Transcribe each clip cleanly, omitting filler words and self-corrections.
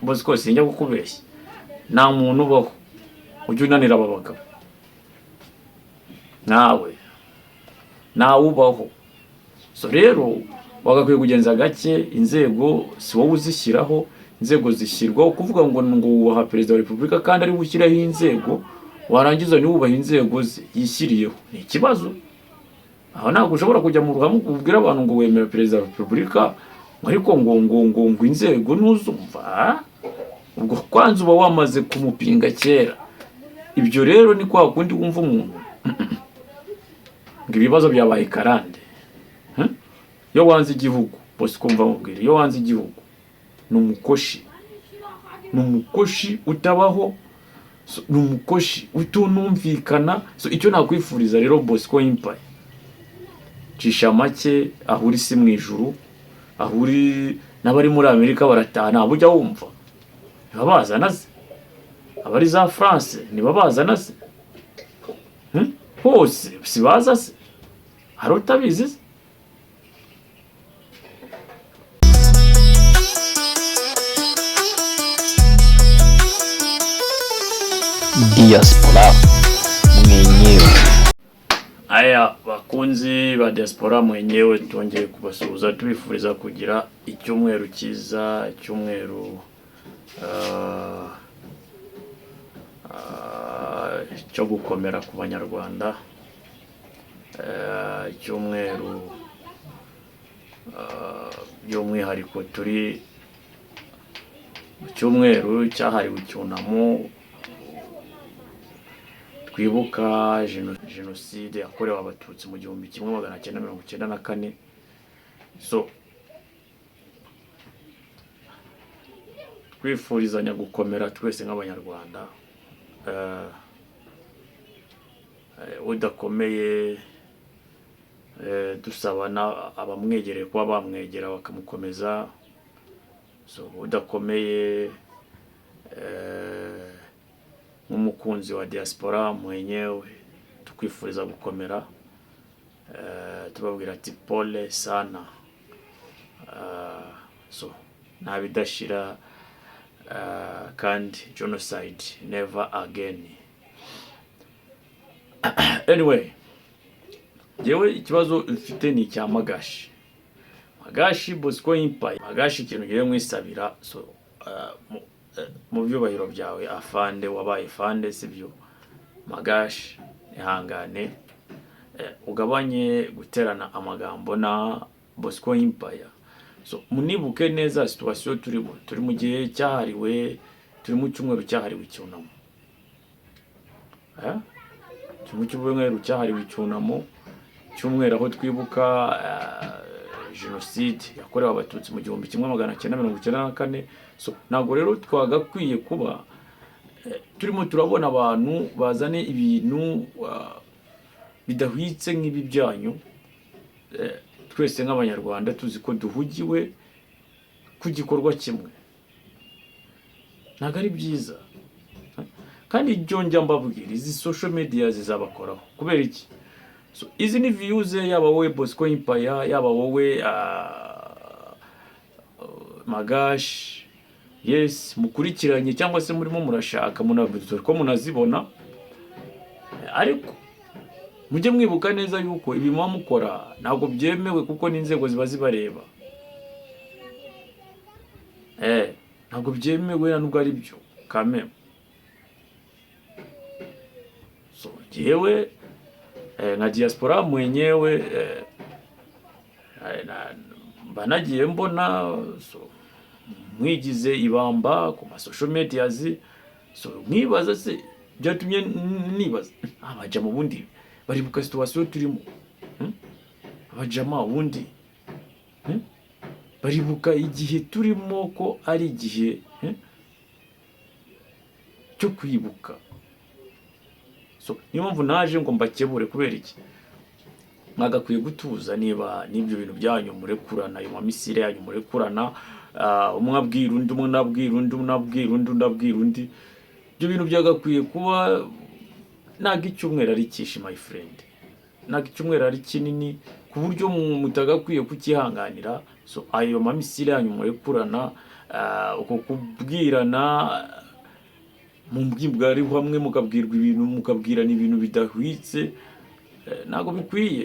Bosco, sinjya kukubeshya, nta muntu ubaho ujya unanira aba bagabo nawe, ntawe ubaho. So rero wagakwiye kugenza gake. Inzego si wowe uzishyiraho, inzego zishyirwaho. Kuvuga ngo wubaha perezida wa repubulika kandi ari we ushyiraho inzego, warangiza ntiwubahe inzego ze yishyiriyeho, ni ikibazo. Aho ntabwo ushobora kujya mu ruhame ubwira abantu ngo wemera perezida wa repubulika, ngo ariko ngo inzego ntuzumva. Ubwo kwanza uba wamaze kumupinga kera. Ibyo rero ni kwa kundi wumva umuntu ngo ibibazo byabaye karande. Iyo wanze igihugu, bose kumva mubwira, iyo wanze igihugu ni umukoshi, ni umukoshi utabaho. So, ni umukoshi utunumvikana. So icyo nakwifuriza rero, Bosco Empire, cisha make. Aho uri si mu ijuru, aho uri n'abari muri Amerika barataha. Ntabwo ujya wumva ntibabazana se? Abari za France ntibabazana se? Hose si baza se? Hari utabizi se? Diaspora mwenyewe. Aya, bakunzi ba Diaspora mwenyewe, twongeye kubasuhuza, tubifuriza kugira icyumweru cyiza, icyumweru cyo gukomera ku Banyarwanda, icyumweru by'umwihariko turi mu cyumweru cyahariwe icyunamo, twibuka jenoside yakorewe Abatutsi mu 1994. So twifurizanya gukomera twese nk'Abanyarwanda. Udakomeye, dusaba abamwegereye kuba bamwegera bakamukomeza. So udakomeye, nk'umukunzi wa Diaspora mwenyewe, tukwifuriza gukomera, tubabwira ati pole sana. So nta bidashira, kandi genocide never again. Anyway, yewe ikibazo mfite ni icya Magashi, Magashi Bosco Empire. Magashi, ikintu ngiye mwisabira, so mu byubahiro byawe, afande, wabaye fande, sibyo? Magashi, ihangane, ugabanye guterana amagambo na Bosco Empire. So munibuke neza situation turimo. Turi mu gihe cyahariwe, turi mu cyumweru cyahariwe icyunamo, eh? Turi mu cyumweru cyahariwe icyunamo, cyumweru aho twibuka jenoside yakorewe Abatutsi mu 1994. So ntabwo rero twagakwiye kuba turimo turabona abantu bazane ibintu bidahwitse nk'ibi byanyu, twese nk'Abanyarwanda tuzi ko duhugiwe ku gikorwa kimwe. Ntabwo ari byiza. Kandi ibyo njya mbabwira, izi social media zizabakoraho. Kubera iki? So, izi ni views, yaba wowe Bosco Empire, yaba wowe Magashi, yes, mukurikiranye cyangwa se murimo murashaka ko munazibona, ariko mujye mwibuka neza yuko ibi muba mukora ntabwo byemewe, kuko n'inzego ziba zibareba. Ntabwo byemewe, nubwo ari byo kameme. So jewe nka Diaspora mwenyewe, mba nagiye mbona, so mwigize ibamba ku ma social medias. So mwibaza se, byatumye nibaza abajama ubundi baribuka situation turimo, Abajama ubundi, Baribuka igihe turimo ko ari igihe, cyo kwibuka? So niyo mpamvu naje ngo mbakebure. Kubera iki? Mwagakwiye gutuza. Niba n'ibyo bintu byanyu murekurana, ayo mamisire yanyu murekurana, umwe abwira undi, umwe abwira undi, umwe abwira undi, undi abwira undi, ibyo bintu byagakwiye kuba. Ntabwo icyumweru ari cyinshi, my friend, ntabwo icyumweru ari kinini ku buryo mutagakwiye kucyihanganira. So ayo mamisire yanyu murekurana, uko kubwirana mu mbwirwaruhame, mukabwirwa ibintu, mukabwirana ibintu bidahwitse, ntabwo bikwiye.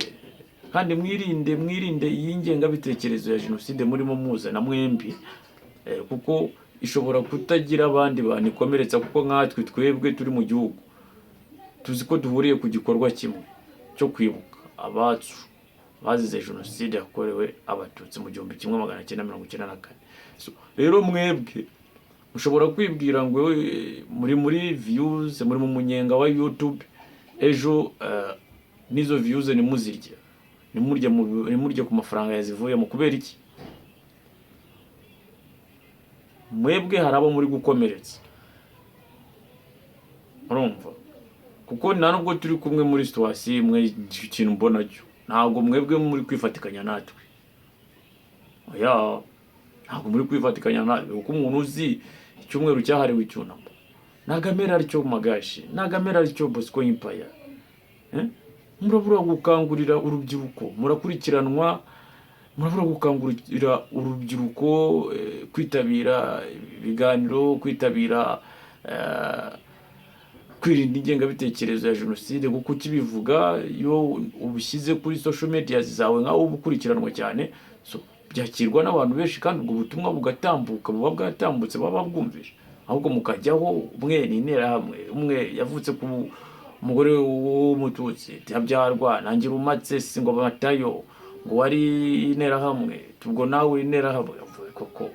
Kandi mwirinde, mwirinde iyi ngengabitekerezo ya jenoside murimo muzana mwembi, kuko ishobora kutagira abandi bantu ikomeretsa, kuko nkatwe twebwe turi mu gihugu tuzi ko duhuriye ku gikorwa kimwe cyo kwibuka abacu bazize Jenoside yakorewe Abatutsi mu 1994. So, rero mwebwe mushobora kwibwira ngo muri views, muri mu munyenga wa YouTube, ejo n'izo views ntimuzirye, ntimurye ku mafaranga yazivuyemo. Kubera iki? Mwebwe hari abo muri gukomeretsa, urumva, kuko nta nubwo turi kumwe muri situation imwe. Ikintu mbona cyo, ntabwo mwebwe muri kwifatikanya natwe. Oya, ntabwo muri kwifatikanya natwe, kuko umuntu uzi icyumweru cyahariwe icyunamo ntabwo amera atyo. Magashi ntabwo amera atyo. Bosco Empire, eh? Murabura gukangurira urubyiruko, murakurikiranwa, murabura gukangurira urubyiruko kwitabira ibiganiro, kwitabira kwirinda ingengabitekerezo ya jenoside, kuko ukibivuga, iyo ubishyize kuri social media zawe, nkaho uba ukurikiranwa cyane, so byakirwa n'abantu benshi kandi ubwo butumwa bugatambuka, buba bwatambutse, baba bwumvise. Ahubwo mukajyaho, umwe ni Interahamwe, umwe yavutse ku mugore w'Umututsi, ntiyabyarwa nangira umatse si ngo Matayo ngo wari Interahamwe, ubwo nawe uri Interahamwe koko.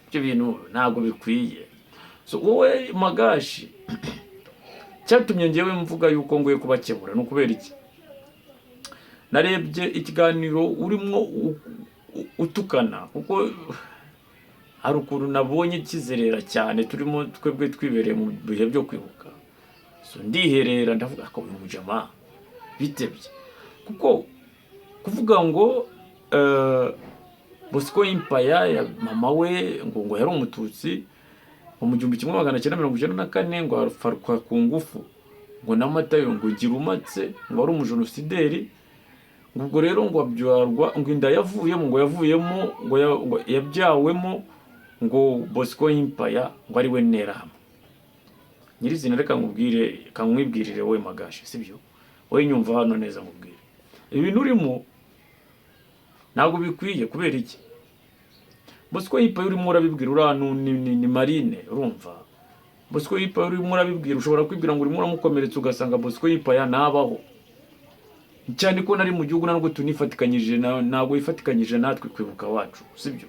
Ibyo bintu ntabwo bikwiye. So wowe Magashi, cyatumye ngewe mvuga yuko nguye kubakebura ni ukubera iki? Narebye ikiganiro urimo utukana, kuko hari ukuntu nabonye kizerera cyane, turimo twebwe twibereye mu bihe byo kwibuka. So ndiherera, ndavuga ko uyu mujama bitebye, kuko kuvuga ngo Bosco Empire ya mama we ngo yari Umututsi, ngo mu 1994 ngo afatwa ku ngufu ngo na Matayo ngo gira umatse ngo ari umujenosideri, ngo ubwo rero ngo abyarwa, ngo inda yavuyemo, ngo yavuyemo, ngo yabyawemo ngo Bosco Empire ngo ari we Nterahamwe nyirizina. Reka nkubwire, reka nkwibwirire wowe Magashi, sibyo? Wowe nyumva hano neza, nkubwire, ibintu urimo ntabwo bikwiye. Kubera iki? Bosco Empire urimo urabibwira uriya ni Marine, urumva? Bosco Empire urimo urabibwira, ushobora kwibwira ngo urimo uramukomeretsa, ugasanga Bosco Empire ntabaho, cyane ko nari mu gihugu, ntabwo tunifatikanyije ntabwo yifatikanyije natwe kwibuka wacu, sibyo?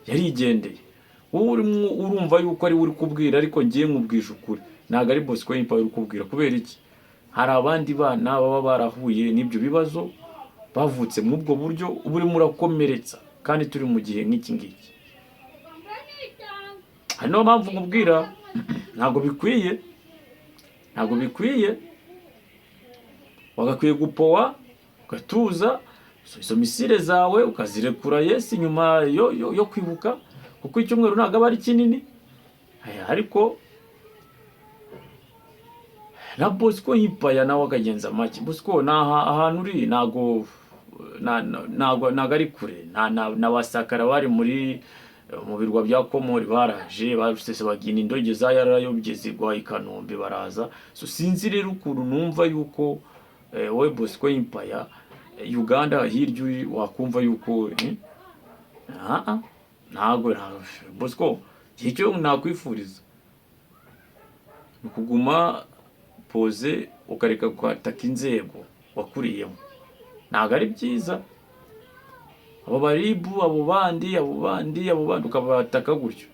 Yarigendeye. Wowe urimo urumva yuko ari we uri kubwira, ariko ngiye nkubwije ukuri, ntabwo ari Bosco Empire uri kubwira. Kubera iki? Hari abandi bana baba barahuye n'ibyo bibazo, bavutse muri ubwo buryo, uba urimo urakomeretsa, kandi turi mu gihe nk'iki ngiki. Hari niyo mpamvu nkubwira, ntabwo bikwiye, ntabwo bikwiye. Wagakwiye gupowa, ugatuza, izo missile zawe ukazirekura, yes, nyuma yo kwibuka, kuko icyumweru ntabwo aba ari kinini. Aya, ariko na Bosco Empire nawe akagenza make. Bosco, ni ahantu uri ntabwo ntabwo ari kure. Na basakara bari muri mu birwa bya Komori, baraje bagina indege za yarayobye zigwa i Kanombe, baraza. So sinzi rero ukuntu numva yuko wowe Bosco Empire, Uganda hirya uri, wakumva yuko ah, ah, ntabwo Bosco, icyo nakwifuriza ni ukuguma poze, ukareka kwataka inzego wakuriyemo. Ntabwo ari byiza, abo baribu, abo bandi, abo bandi, abo bandi, ukabataka gutyo,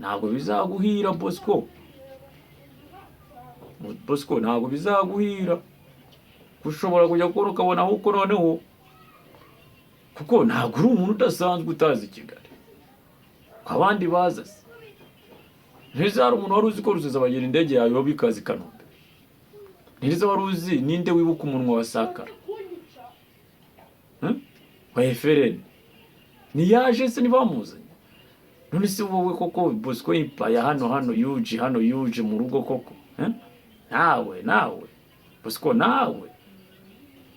ntabwo bizaguhira. Bosco, Bosco, ntabwo bizaguhira. Ushobora kujya kubona ukabona ahubwo noneho, kuko ntabwo uri umuntu udasanzwe utazi Kigali ko abandi baza se. Ntese hari umuntu wari uzi ko Rusesabagina indege yawe ikaza i Kanombe? Ntese wari uzi, ninde wibuka umunwa wa Sakara? Wa FLN ntiyaje se? Ntibamuzanye? None se wowe koko Bosco Empire, hano yuji, hano yuje mu rugo koko, eh? Nawe Bosco, nawe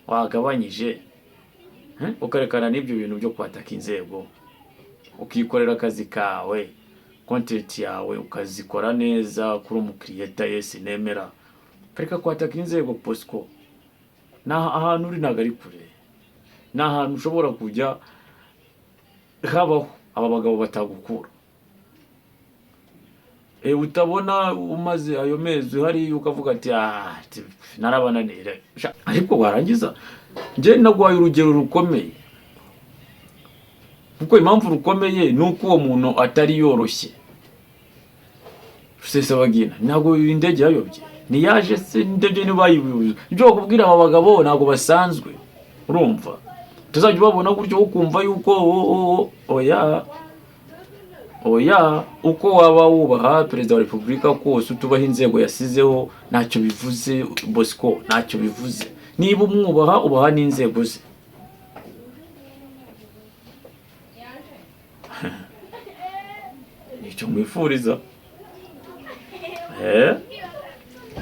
wagabanyije, eh? Ukarekana n'ibyo bintu byo kwataka inzego. Ukikorera akazi kawe, content yawe ukazikora neza kuri umu creator. Yes, nemera. Kareka kwataka inzego, Bosco. Ni ahantu uri, ntabwo ari kure, ni ahantu ushobora kujya habaho aba bagabo batagukura. Utabona umaze ayo mezi hariya ukavuga ati: "Ah, narabananiye." Ariko warangiza, njye naguhaye urugero rukomeye, kuko impamvu rukomeye ni uko uwo muntu atari yoroshye. Rusesabagina ntabwo indege yayobye, ntiyaje se indege ntibayibuze. Ibyo bakubwira, aba bagabo ntabwo basanzwe. Urumva, tuzajya ubabona gutyo ukumva yuko oya, oya. Uko waba wubaha Perezida wa Repubulika kose, utubaha inzego yasizeho, ntacyo bivuze, Bosco, ntacyo bivuze. Niba umwubaha, ubaha n'inzego ze. Nicyo mwifuriza.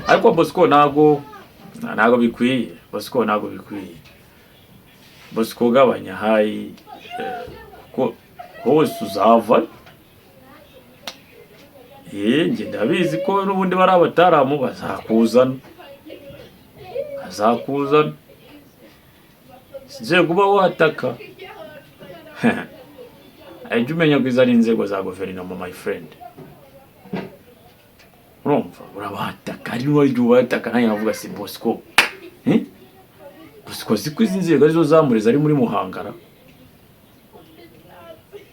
Ariko Bosco, ntago bikwiye. Bosco, ntago bikwiye. Bosco, gabanya hayi, kuko hose uzava. Njye ndabizi ko n'ubundi bari abataramu bazakuzana, bazakuzana inzego uba wataka. Jya umenya ko izo ari inzego za guverinoma, my friend. Urumva, urabataka, ari n'uwaryo ubataka. Nanjye nkavuga: "Si Bosco, eh? Bosco si ko izi nzego arizo zamureze ari muri Muhangara?"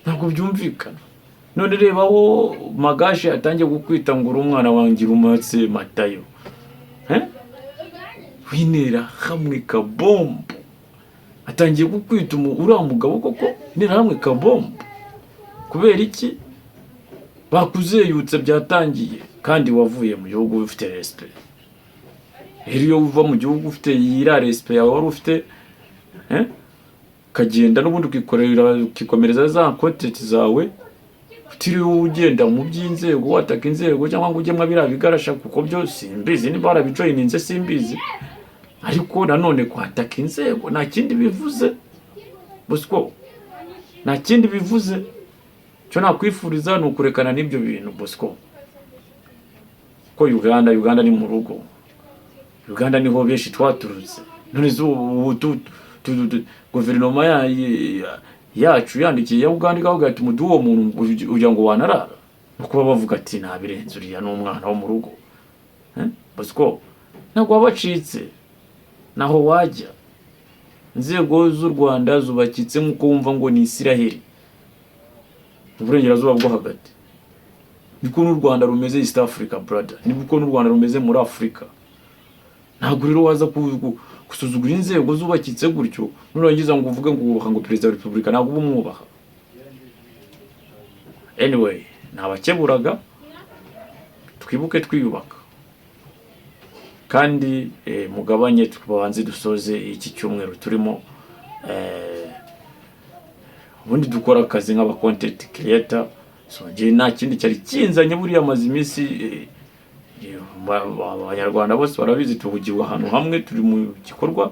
Ntabwo byumvikana. None reba aho Magashi atangiye kukwita ngo uri umwana wanjye urumatse Matayo, eh? W'intera hamwe kabombo atangiye kukwita uriya mugabo koko intera hamwe kabombo. Kubera iki? Bakuzeyutse, byatangiye. Kandi wavuye mu gihugu ufite respect. Rero iyo uva mu gihugu ufite iriya respect yawe wari ufite, eh? Ukagenda n'ubundi ukikorera, ukikomereza za content zawe, utiriwe ugenda mu by'inzego, wataka inzego, cyangwa ngo ujye biriya bigarasha, kuko byo simbizi niba warabijoyininze, simbizi. Ariko nanone kwataka inzego nta kindi bivuze, Bosco, nta kindi bivuze. Icyo nakwifuriza ni ukurekana n'ibyo bintu, Bosco, ko Uganda, Uganda ni mu rugo, Uganda niho benshi twaturutse. None se ubu guverinoma yacu yandikiye ya Uganda ikavuga ati: "Muduhe uwo muntu," ugira ngo wanarara? No kuba bavuga ati: "Ntabirenze, uriya ni umwana wo mu rugo." Eh? Bosco, ntabwo wabacitse, naho wajya. Inzego z'u Rwanda zubakitse nk'uko wumva ngo ni Isiraheli mu Burengerazuba bwo Hagati, niko n'u Rwanda rumeze East Africa, brother, niko n'u Rwanda rumeze muri Afurika. Ntabwo rero waza gusuzugura inzego zubakitse gutyo, nurangiza ngo uvuge ngo wubaha ngo Perezida wa Repubulika. Ntabwo uba umwubaha. Anyway, nabakeburaga, twibuke twiyubaka, kandi mugabanye, tubanze dusoze iki cyumweru turimo, ubundi dukora akazi nk'aba content creator. So njye nta kindi cyari kinzanye. Buriya amaze iminsi, Abanyarwanda bose barabizi, tuhugiwe ahantu hamwe, turi mu gikorwa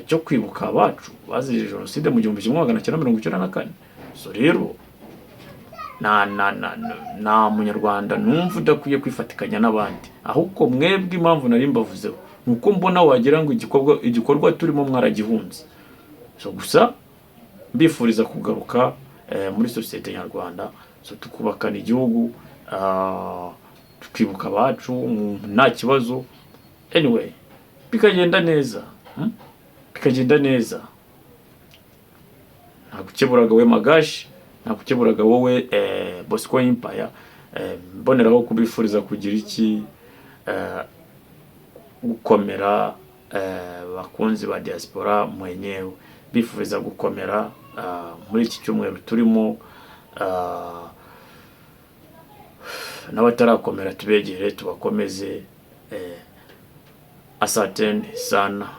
cyo kwibuka abacu bazize jenoside mu 1994. So rero nta munyarwanda numva udakwiye kwifatikanya n'abandi. Ahubwo mwebwe, impamvu nari mbavuzeho ni uko mbona wagira ngo igikorwa turimo mwaragihunze. So gusa mbifuriza kugaruka muri sosiyete nyarwanda, so tukubakana igihugu, tukibuka abacu nta kibazo. Anyway, bikagenda neza, Bikagenda neza. Nta gukeburaga we Magashi, nta gukeburaga wowe Bosco Empire. Mboneraho kubifuriza kugira iki, gukomera. Bakunzi ba Diaspora mwenyewe, bifuriza gukomera muri iki cyumweru turimo. N'abatarakomera tubegere tubakomeze. Asanteni sana.